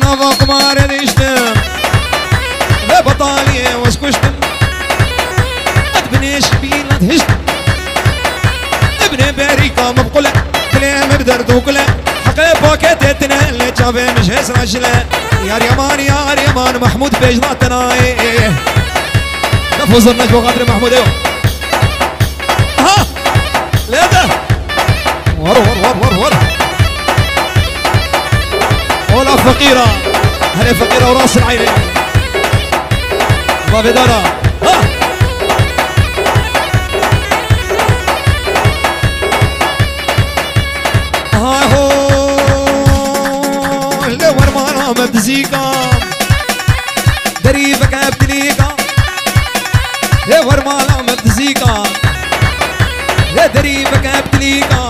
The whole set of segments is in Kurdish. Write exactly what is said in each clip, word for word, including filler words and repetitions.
Ava qumarê diştim. Ve bataliyê wez kuştim. Qet binêş bî led hişt. Ibnê berîka min bi qule. Dilê min bi derd û kule. Heqê paketê tine lê çavê min ji hêsra jile. Yar yaman, yar yaman, Mahmûd pêjna tenayê. Nefozir neç bo xatirê Mahmûdê yo. Aha! Lê de! War, war, war, war, war. Ola feqîra. Hele feqîra û rast el eyne. Bavêdara. Ha! Hay ho! Lê wer mala me dizîka. Derî veke bi tilîka. Lê wer mala me dizîka. Lê derî veke bi tilîka.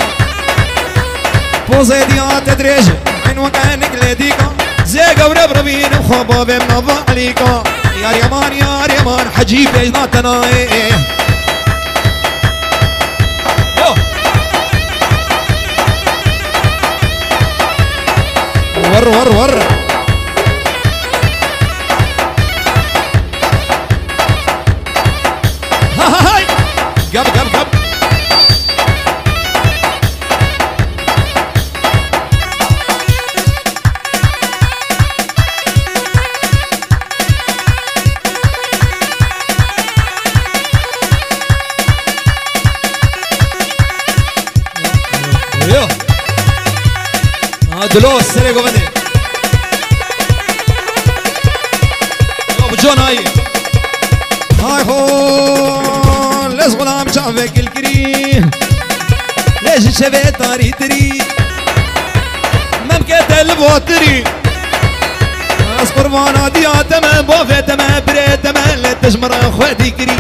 Pozê diya te dirêj, eyn weke nik lê dîka. Zê gewre bi revînim xwe bavê min nava Elîka. Yar yaman, yar yaman, Hecî pêjna tenayê. Yo. Wer, wer, wer. Hay! Gab, gab, gab. Yo. Ha, dilo, serê govendê. Yo, bu can ay. Hay ho, lez xulam çavê kilkirî. Lê ji çevê tarîtirî. Memke te li botirî. Ez qurbana diya te me, bavê te me, birê te me, lê te ji min re xwedî kirî.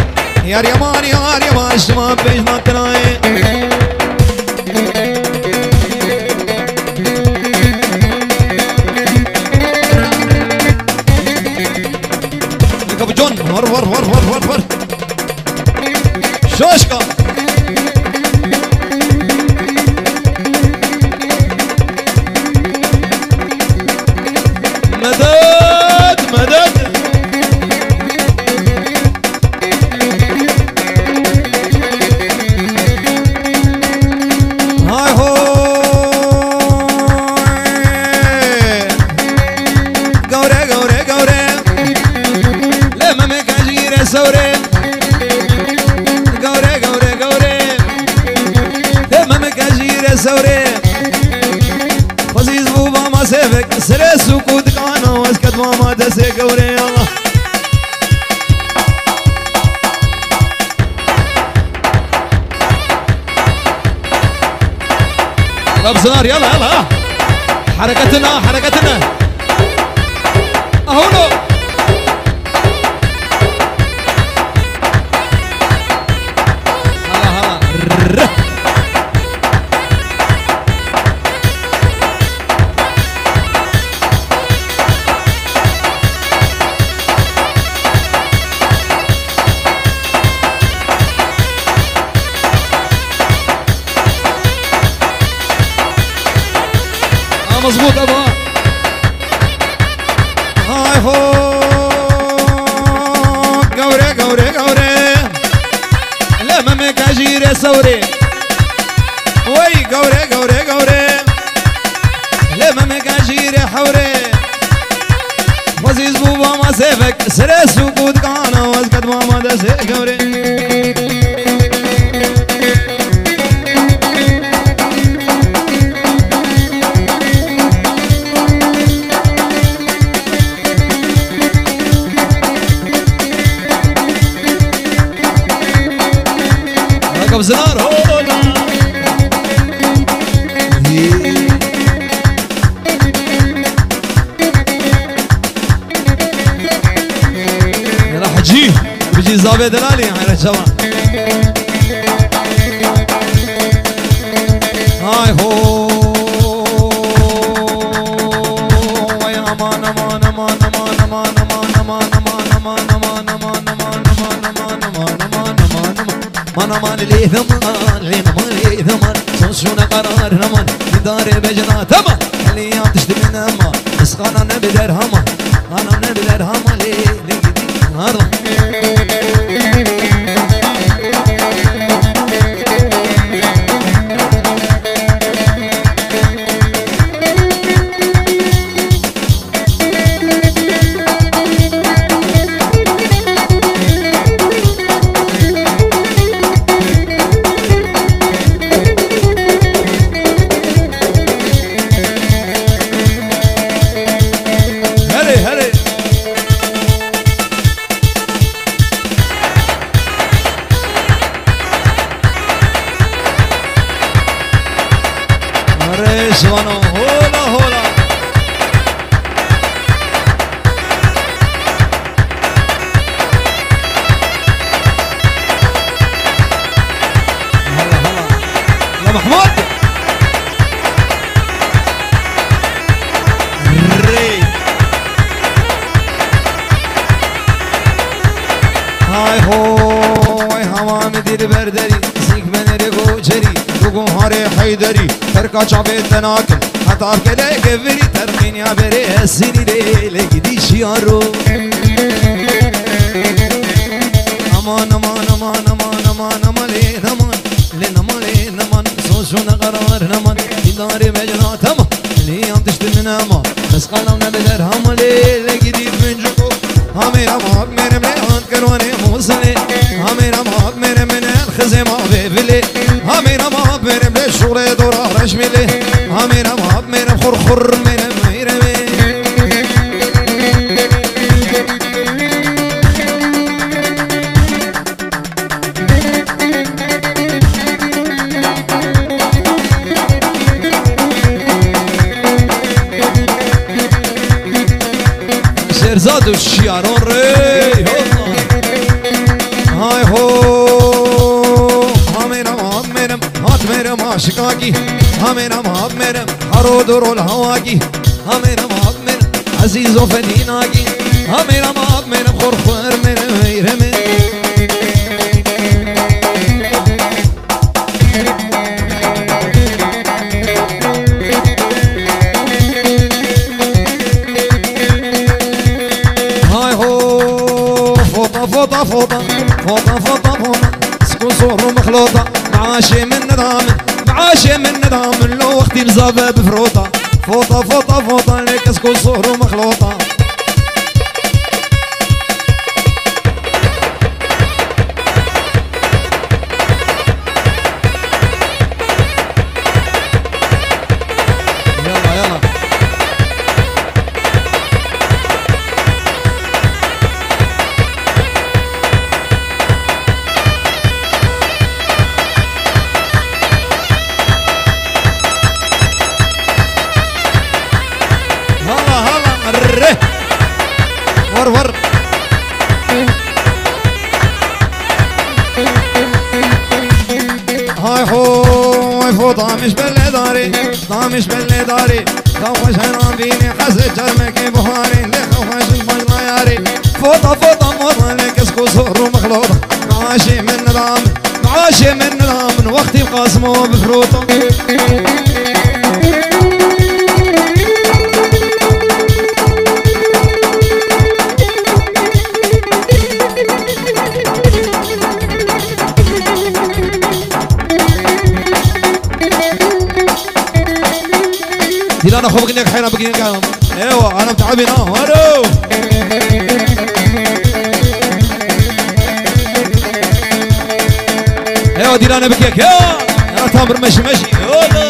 Yar yaman, yar yaman, şima pêjna tenayê. Kapıcon, var, var, var, var, var, var. Şaşka. Medet, medet. Hay ho. Gawre, gawre, gawre. Lê memeke jî re sewre. Gawre, gawre, gawre. Lê memeke jî re sewre. Xwezîz bû ba ma sêvek. Serê sûk û dikana ez ket ba ma desê gawre ya. Yala bi zinar, yala, yala. Hereketine, hereketine. Ahuno. Hala, hala. Rrr. Ha, mezbût, eva. Hay ho. Gawre, gawre, gawre. Lê memeke jî re sewrê. Wey, gawre, gawre, gawre. Lê memeke jî re hewrê. Xwezîz bû ba ma sêvek. Serê sûk û dikana ez ket ba ma desê gawre. Ayakkabıcılar, hola. Yala hecî. Bijî zavê delalî, hele çawa. Hay ho. Vay aman, aman, aman. Mana mani lê zaman, lê zaman, lê zaman. Son şuna karar zaman. Dare bejna tamam. Heliya tiştimin ama. Xana ne bi derhama, xana ne bi derhama lê, lê gidî hara. Herê, herê. Arê, Şivano, hola, hola. Hela, hela. La Mahmud. Rê. Hay hoy, hava mi dîr berderî, zîk benere gocerî, du guharê heyderî, terka çavê te nakin, heta geleke virî, terqîn ya berê esîrî lê, lê gidî şiyaro. Aman, aman, aman, aman, aman, aman, lê naman, lê naman, lê naman, soşo ne karar naman, dîdarê mecra tamam, lê yan tiştin nema, bes kalam ne beder hama lê, lê gidî bincuko. Hamêra ma bimerim lê ant kerwanê Mûsilê. Hamêra ma bimerim min el xizê ma vê vilê. Hamêra ma bimerim lê şûrê dora reşmîlê. Hamêra ma bimerim xur xur merim meyremê. Şêrzad û şiyaron rê, ho. Hay ho. Hamêra ma bimerim, hat merim aşikakî. Hamêra ma bimerim, haro dorol hawakî. Hamêra ma bimerim, ezîz o fedînakî. Hamêra ma bimerim, xor xwer merim, meyremê. Hay ho, fota, fota, fota, fota, fota, fota. Sku soru mexlota, maaşê min nida min, maaşê min nida min, lo wextî li zave bifrota. Fota, fota, fota, lê kes ku soru mexlota. Yalla, yalla. Hala, hala, rre. Var, var. Hay ho, hay ho, damiş belê darê, damiş belê darê. Xew xweş heran bînê, hezê çermekê buharê, lê xew xweş in bajna yarê. Fota, fota, mota, lê kes ku zor û mexlota. Maaşê min nida min, maaşê min nida min, wextî qasimo bifrota. Dîlana xwe bikin yek heyran bikin yek. Ewa, ana bi te'ebî na, wero. Ewa, dîlane bikin yek, ya. Ya, tam bir meşi meşi. Ola.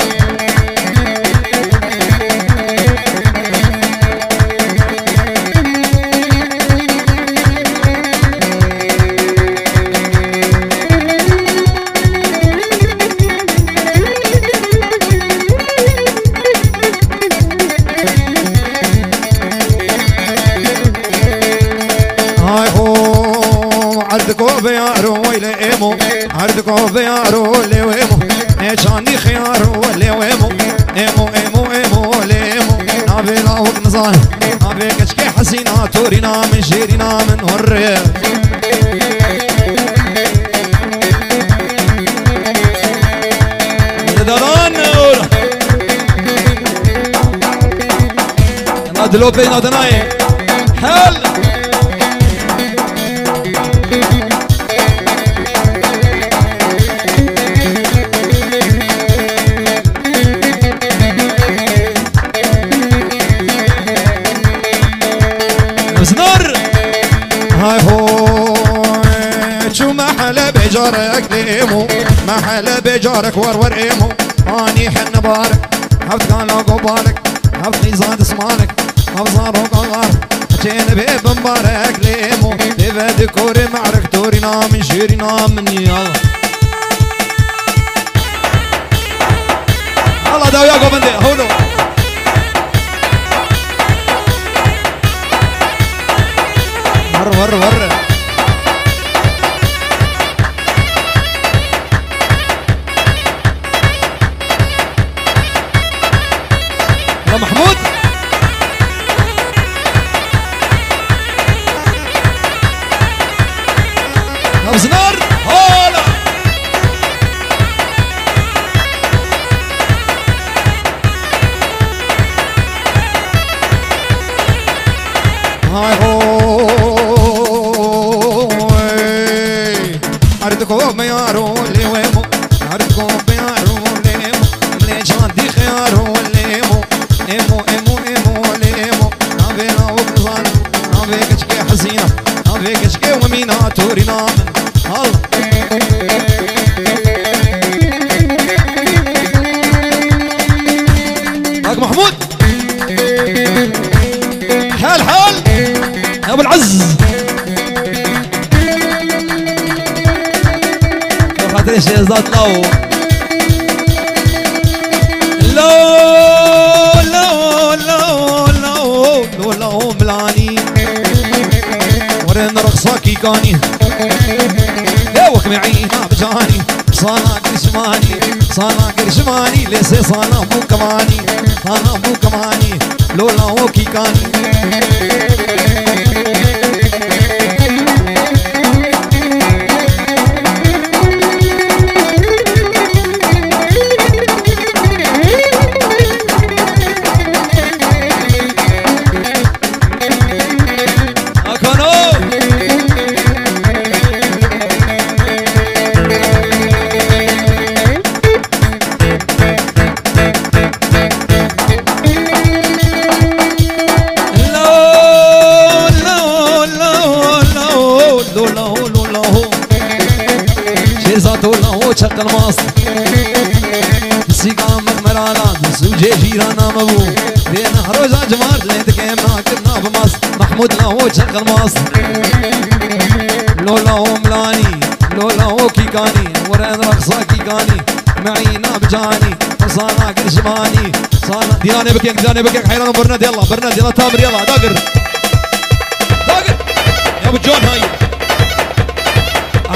Hay ho, erdiko be yaro, weyle emo, erdiko be yaro, lê wemo, ne çandî xiyaro, lê wemo, emo, emo, emo, lê emo, navê lawik nizan, navê keçkê hesîna, torîna min, jêrîna min, hurre. Dadan, ola. Yalla Dilo peyna de nayê. Hel. Biznar. Hay ho. Çû mehele bejarek lê êmo. Mehele bejarek war war êmo. Anî henne barek. Heft kala gobarek. Heft qîza dismanek. Heft zarok agar. Çêne bê bimbarek lê êmo. Lê ve dikorê me'rek torîna min jêrîna min ya. Allah dawiya govende. Holo. Var, var, var. Ya Mahmud. Ya Biznar. Hala. Hay ho. Erdiko me yaro lê wemo. Erdiko me yaro lê wemo. Mlê can dî xeyaro lê wemo. Emo, emo, emo, lê emo. Navê lawo bizan. Navê keçikê hezîna. Navê keçikê wemîna torîna min. Hal. Bak Mahmud. Hal, hal. Ebul Azz. Xatirê Şehzad Lawo. Lawo, lawo, lawo, lawo, lawo, lawo, milanî. Werin rexsa kîkanî. Lê wek me eyna bicanî. Sana girşmanî, sana girşmanî, lê sê sana bû kemanî, sana bû kemanî, lola o kîkanî. Akano! Şêrzato lawo çeqilmaz. Sîga mexmerana, sûcê jîrana me bû. Vê neh roja civart lê dikem nakim nabimaz. Mahmud lawo çeqilmaz. Lola o milanî, lola o kîkanî, were rexsa kîkanî. Me'îna bi canî, sana girşmanî, sana. Dîlanê bikek, dîlanê bikek, heyran birine dela, birine dela, tamir yala, dagir. Dagir. Ya bu can hayır.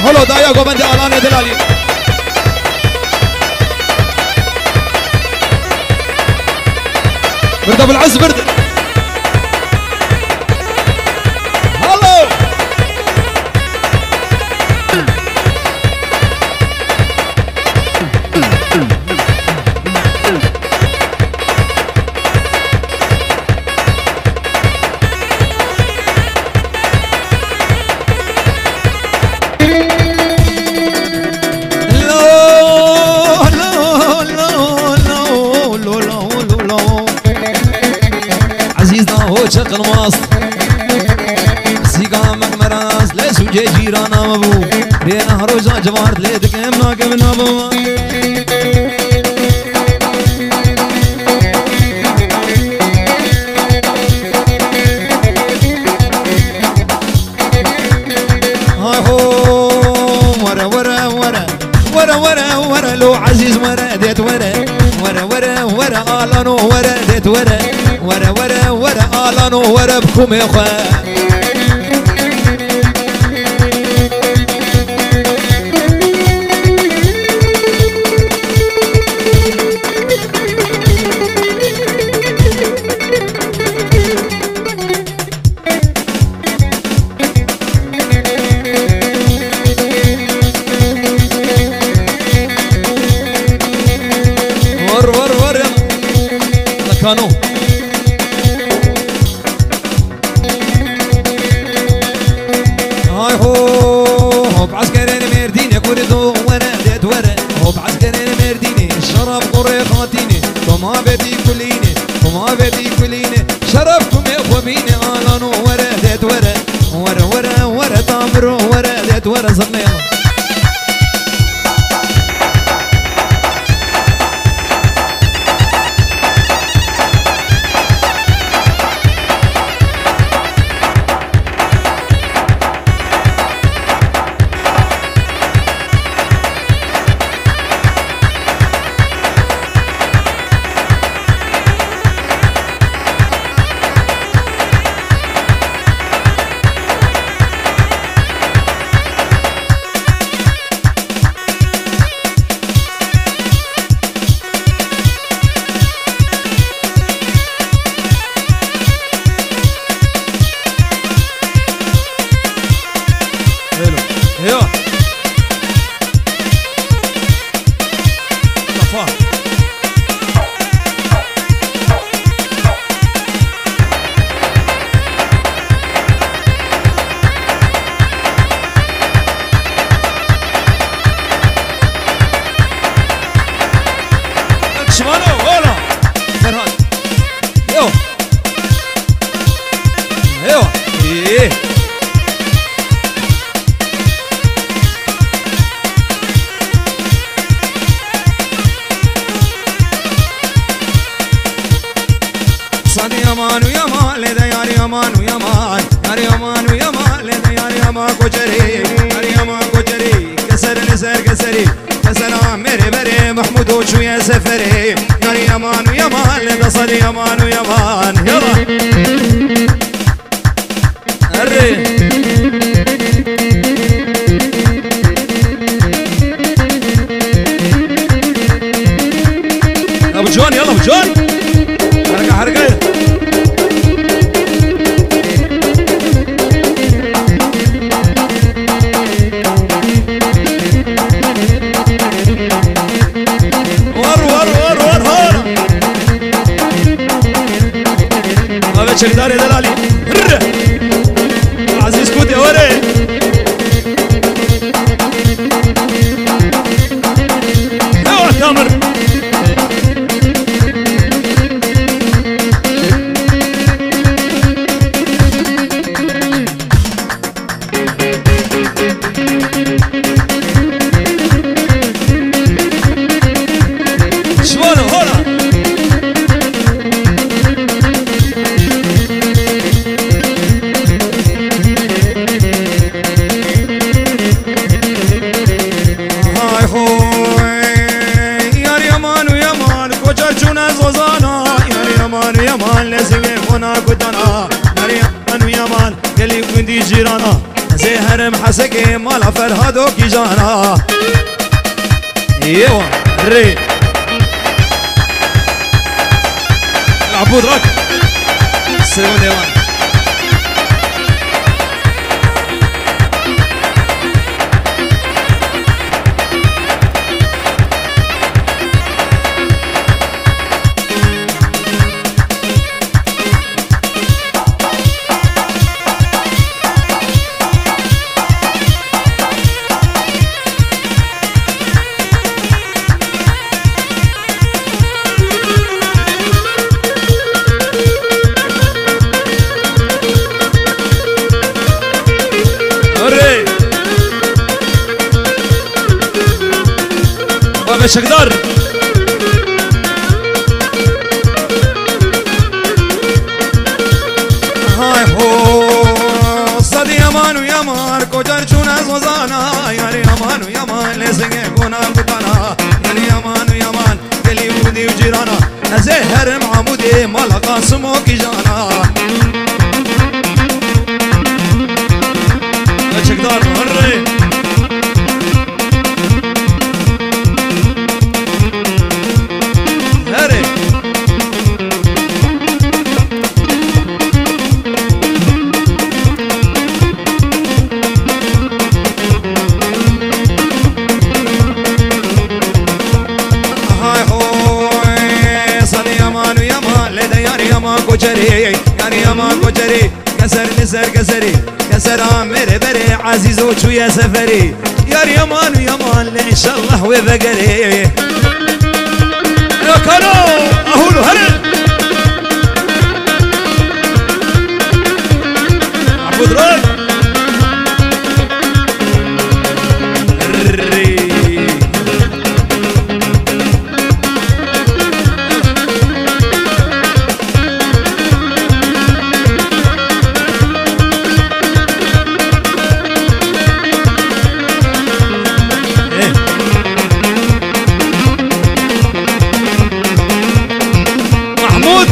Holo daya govende alanê delalî. Birde bil ez birde. Halo. Ezîz da ho çeqilmaz. Sîga mexmeraz, lê sûcê cîrana me bû. Rê nah roja civart, lê dikem nakem nabima. Hay ho, were, were, were. Were, were, were, lo Ezîz were, dêt were. Were, were, were, Alano were, dêt were. Were, were, were, Alano were, bi kumê xwe. War, war, war ya. Lekano. Ev qurê xatînê, to ma vedî kulînê, to ma vedî kulînê. Şeref kumê xwe bînê, alano were, dêt were. Were, were, were, tamiro were, dêt were, zirnê. Hello. Eywa. Safa. Şivano, ola. Ferhat. Yo. Yo. İyi. Sadî yaman û yaman, lê de yarî yaman û yaman. Yarî yaman û yaman, lê de yarî yaman koçerî. Yarî yaman koçerî, keser li ser keserî. Kesera mêrê berê Mehmûd û çûye seferê. Yarî yaman û yaman, lê de sadî yaman û yaman. Yala. Erê. Ya bu can, yala bu can. Harika, harika. Var, var, var, var, ha. Ave çekdarê delalî. Hırr! Aziz Kutê, ore! Ewa, tamir! Şivan, hola. Hay hoy, yar yaman û yaman, koçer çûne zozana. Yar yaman û yaman, lezî wê xona kutana. Yar yaman û yaman, gelî gundî cîrana. Ez ê herim Hesekê mala Ferhado Kîjana. Yewa, rê. Abûd rak. Sêwon dewan. Erê! Baba Çekdar! Hay ho, sedî yaman û yaman, koçer çûne zozana. Yarî yaman û yaman, lê singê gona kutana. Yarî yaman û yaman, gelî û dî û cîrana. Ez ê herim Amûdê, mala Qasim û Kîjana. Çekdar, hurrê. Herê. Hay hoy, sedî yaman û yaman, lê de yarî yaman koçerî, yarî yaman koçerî. Keser li ser keserî, kesera mêrê berê Ezîzo çûye seferî. Yar yaman û yaman lê înşallah wê vegerê. Kano, ahûr here. Mahmûd Rak. Mahmûd.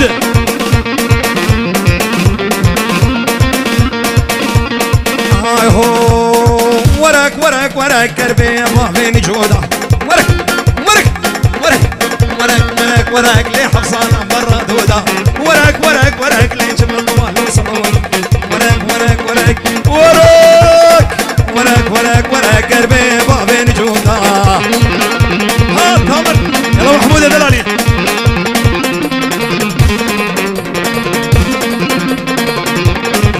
Ay ho, werek, werek, werek, kerbê bavên coda. Werek, werek, werek, werek, werek, werek, lê hefsana berra doda. Werek, werek, werek, lê çimil malû salon. Werek, werek, werek, werek. Werek, werek, werek, kerbê bavên coda. Ha, tamir. Yala Mahmûdê delalî.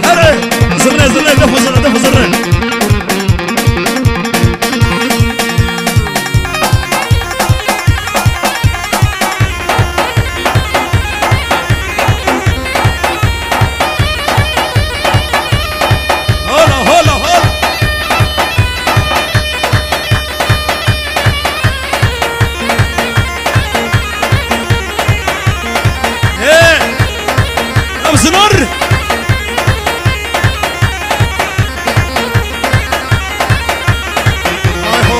Here! Zirne, zirne, def û zirne, def û zirne. Hola, hola, hola. Ê! Ew zinor! Ay ho,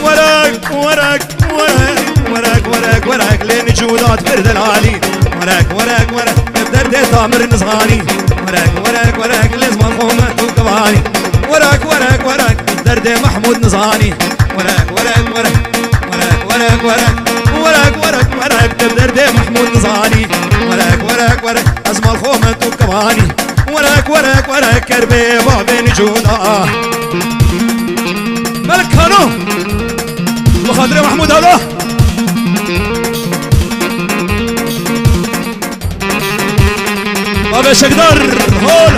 werek, werek, werek, werek, werek, werek, lê nicûdat bir delalî. Werek, werek, werek, bi derdê tamir nizanî. Werek, werek, werek, lê ziman xwe me tu kivanî. Werek, werek, werek, derdê Mahmûd nizanî. Werek, werek, werek, werek, werek, werek, werek, werek, werek, te derdê Mahmûd nizanî. Werek, werek, werek, ez mal xwe me tu kivanî. Werek, werek, werek, kerbê bavên coda. Melik Kano. Bi xatirê Mahmûd Alo. Bavê Şekdar, hol!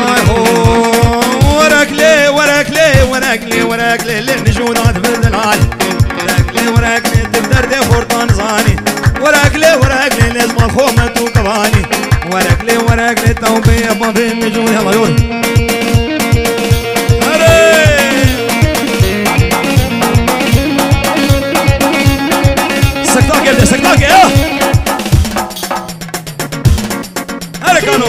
Ay ho, werek lê, werek lê, werek lê, werek lê, lê nijûna dibir delal. Werek lê, werek lê, tu derdê xortan zanî. Werek lê, werek lê, lê ziman xwe me tu kivanî. Werek lê, werek lê, tewbê ye bavê nijûn, yala yor. Here! Sektak geldi, sektak ya! Here Kano.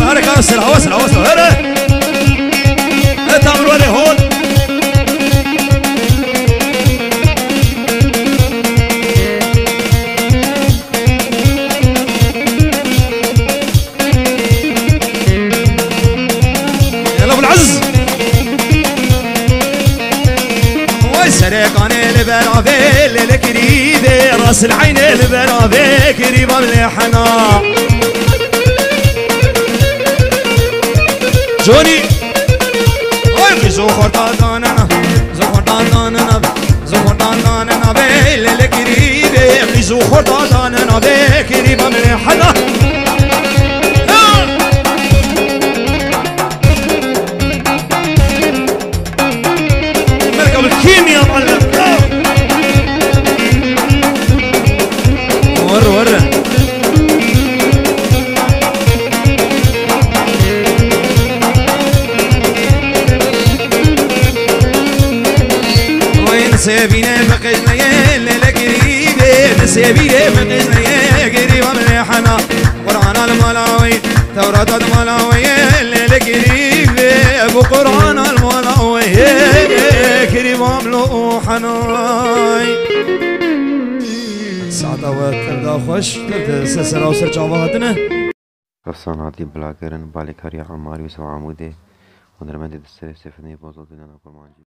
Here Kano, sera, sera, sera, here. Here, tamir were hol. Yala Abul Aziz. Oy serê kanê li beravê lê lê kirî bê, rasil eynê li beravê kirî bam lê hena. Johnny. Oy, qîzo xorta danena, zo xorta danena, zo xorta danena, bê lê lê kirî bê, qîzo xorta danena, bê kirî ba min hena. Ha! Merka bi kîmya malem. Were, were. Oy nisêbînê biqijneyê lêlê girîbê, nisêbînê biqijneyê girîba min hena. Qur'ana li mala wê, Tewrata li mala wê, lêlê girîbê, bu Qur'ana li mala wê, girîba min henay. Saeta we tir da xweş, tir di ser sera û ser çava hatine. Destan hatî bilakirin, bi alîkariya Emarî Yûsif Amûdê, hunermendê di serê sêfinê Bozo dînana kurmancî.